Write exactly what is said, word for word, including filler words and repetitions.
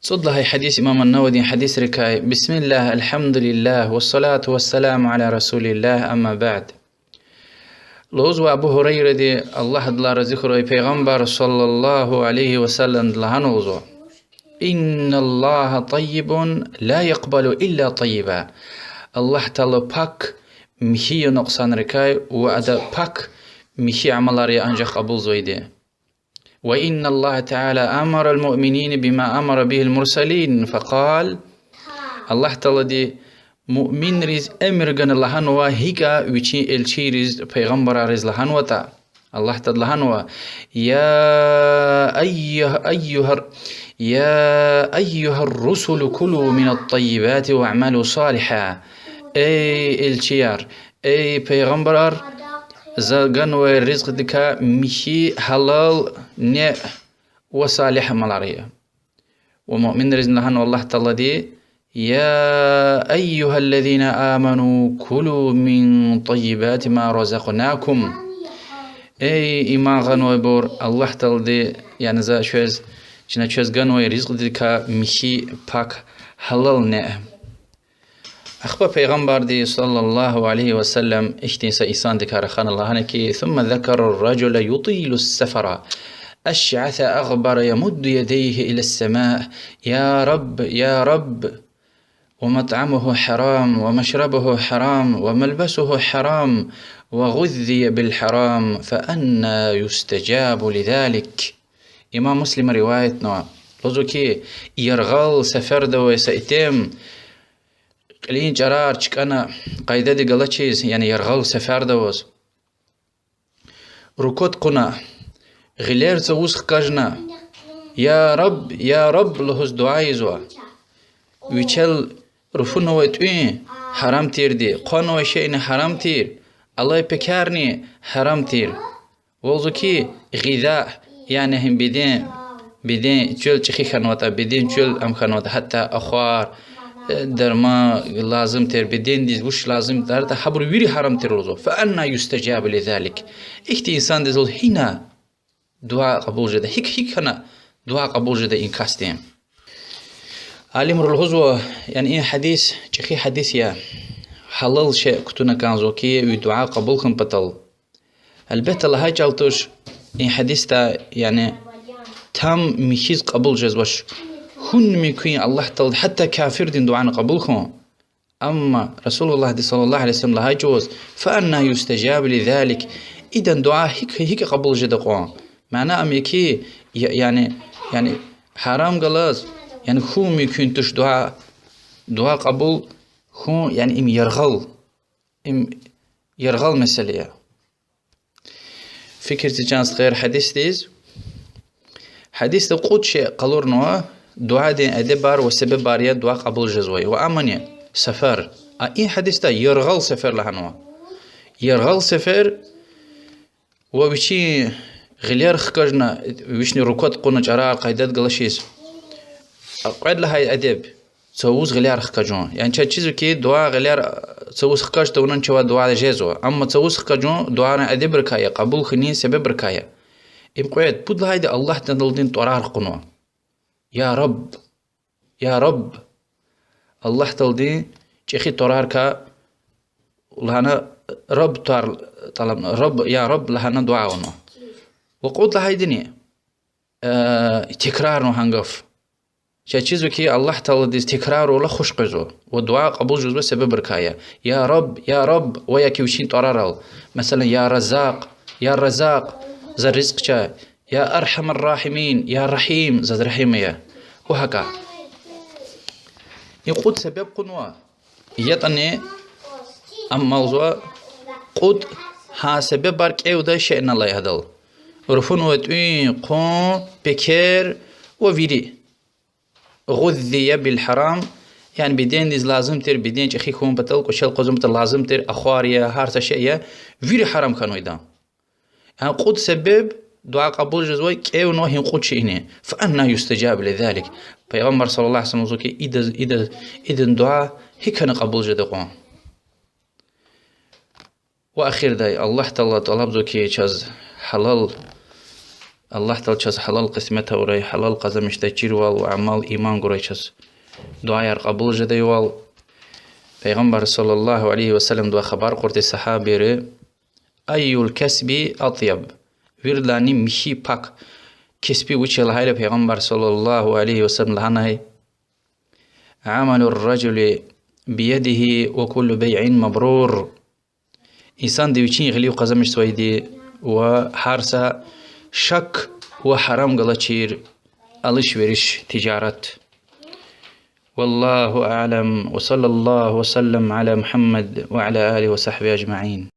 ЦӀуд лагьай гьадис имам ан-Нававидин гьадисрикай: بسم الله، الحمد لله، والصلاة والسلام على رسول الله، أما بعد. Лугьузва Абу Гьурайради, Аллагь адалай рази хьурай, Пайгъамбар صلى الله عليه وسلمди лагьана лугьузва: إن الله طيب لا يقبل إلا طيبا. Аллагь Таала пак михьи я нукьсанрикай, ва Ада пак михьи амалар я анжах кьабулзавайди. وإن الله تعالى أمر المؤمنين بما أمر به المرسلين، فقال: Аллагь Таалади муъминриз эмир гана лагьанва, гьикӀа вичин элчийриз, пайгъамбарриз лагьанватӀа. Аллагь Таалади лагьанва: يا أيها، أيها، يا أيها الرسل كلوا من الطيبات واعملوا صالحا. Эй элчияр, эй пайгъамбарар, за ганвай ризкьдикай михьи, гьалал, неъ ва салигь амалар ая. Ва муъминризни лагьанва Аллагь Таалади: يا أيها الذين آمنوا كلوا من طيبات ما رزقناكم. Эй иман гъанвайбур, Аллагь Таалади, яни за чвез, чна чвез ганвай ризкьдикай михьи, пак, гьалал неъ. Ахпа Пайгъамбарди صلى الله عليه وسلم ихьтин са инсандикай рахана лагьана хьи: ثم ذكر الرجل يطيل السفر أشعث أغبر يمد يديه إلى السماء: يا رب، يا رب، ومطعمه حرام، ومشربه حرام، وملبسه حرام، وغذي بالحرام، فأنى يستجاب لذلك. Имам Муслима риваятнава. Лугьузва хьи, яргъал сеферда авай са итим, кьилин чӀарар чкӀана, къайдадихъ галачиз, яни яргъал сеферда аваз, руквади кьуна, гъилер цавуз хкажна, يا رب، يا رب лугьуз дуьа ийизва. Вичел руфунавай тӀуьн гьарам тирди, хъванвай шейни гьарам тир, алай пекерни гьарам тир. Лугьузва хьи, гъиза, яни гьи беден, беден чвел чӀехи хьанватӀа, беден чвел ам хьанватӀа, гьатта ахвар, э, дарман лазим тир, бедендиз вуч лазим тиртӀа, гьабур вири гьарам тир лугьузва. فأنى يستجاب لذلك. Ихьтин инсандиз лугьуз гьина дуьа кьабул жеда, гьикӀ, гьикӀ хьана дуьа кьабул жеда и касдин? Алимри лугьузва, яни и гьадис чӀехи гьадис я, гьалал шей кутуна кӀанзава хьи, ви дуьа кьабул хьун патал. Гьелбетда, лагьай чӀал туш, и гьадисда, яни, там михьиз кьабул жезвач. Хьун мумкин я Аллагь Таалади гьатта кафирдин дуьани кьабул хьун. Амма Расулуллагьди صلى الله عليه وسلم лагьай чӀавуз, فأنى يستجاب لذلك, идан дуьа гьикӀ, гьикӀ кьабул жеда кьван? Мана ам я хьи, я-, яни, яни, гьарам галаз, яни, хьун мумкин туш дуьа, дуьа кьабул хьун, яни, им яргъал, им яргъал месэла я. Фикир це, чан стхаяр, гьадисдиз. Гьадисда кьуд шей къалурнава, дуьадин эдебар ва себебар я дуьа кьабул жезвай. Ва амани сефер. А и гьадисда яргъал сефер лагьанва. Яргъал сефер ва вичин гъилер хкажна, вични руквади кьуна чӀарар къайдадихъ галачиз. А кьвед лагьай эдеб, цавуз гъилер хкажун. Яни чаз чизва хьи, дуьа гъилер цавуз хкажда вуна чавай дуьа жезва. Амма цавуз хкажун дуьадин эдебрикай я, кьабул хьунин себебрикай я. Им кьвед. Пуд лагьайди Аллагь Тааладин тӀварар кьунва. يا رب، يا رب. Аллагь Тааладин чӀехи тӀварарикай лагьана رب тӀвар тӀалабна, رب، يا رب лагьана дуьа авунва. Ва кьуд лагьайдини, э, текрарнава гьа гаф. Чаз чизва хьи, Аллагь Тааладиз текрарайла хуш къвезва ва дуьа кьабул жезва себебрикай я. يا رب، يا رب, ва яки вичин тӀварарал. Месела, يا رزاق، يا رزاق, за ризкь ча. يا أرحم الراحمين، يا رحيم, заз регьим ая. Ва гьакӀа. И кьуд себеб кьунва. ЯтӀани амалзава кьуд гьа себебар кӀевдай шейни алай гьадал. Руфунвай тӀуьн, хъун, пекер ва вири. غذي بالحرام, яни бедендиз лазим тир, беден чӀехи хьун патал, кӀвачел къвазун патал лазим тир ахвар я, гьар са шей я, вири гьарам хьанвайди я. Яни кьуд себеб дуьа кьабул жезвай кӀевнава гьи кьуд шейни. فأنى يستجاب لذلك. Пайгъамбар صلى الله عليه وسلم лугьузва хьи, ида, ида, идан дуьа гьикӀ хьана кьабул жеда кьван? Ва ахирдай Аллагь Таалади тӀалабзава хьи, чаз гьалал Аллагь Таала чаз гьалал кьисмет авурай, гьалал къазанмишдай чирвал ва амал, иман гурай чаз. Дуьаяр кьабул жедайвал. Пайгъамбар صلى الله عليه وسلمдивай хабар кьурди сагьабийри: أي الكسب أطيب؟ Виридалайни михьи, пак кеспи вуч я лагьайла, Пайгъамбар صلى الله عليه وسلم лагьанай: عمل الرجل بيده وكل بيع مبرور. Инсанди вичин гъилив къазанмишзавайди ва гьар са шак ва гьарам галачир алиш-вериш, тижарат. والله أعلم، وصلى الله وسلم على محمد وعلى آله وصحبه أجمعين.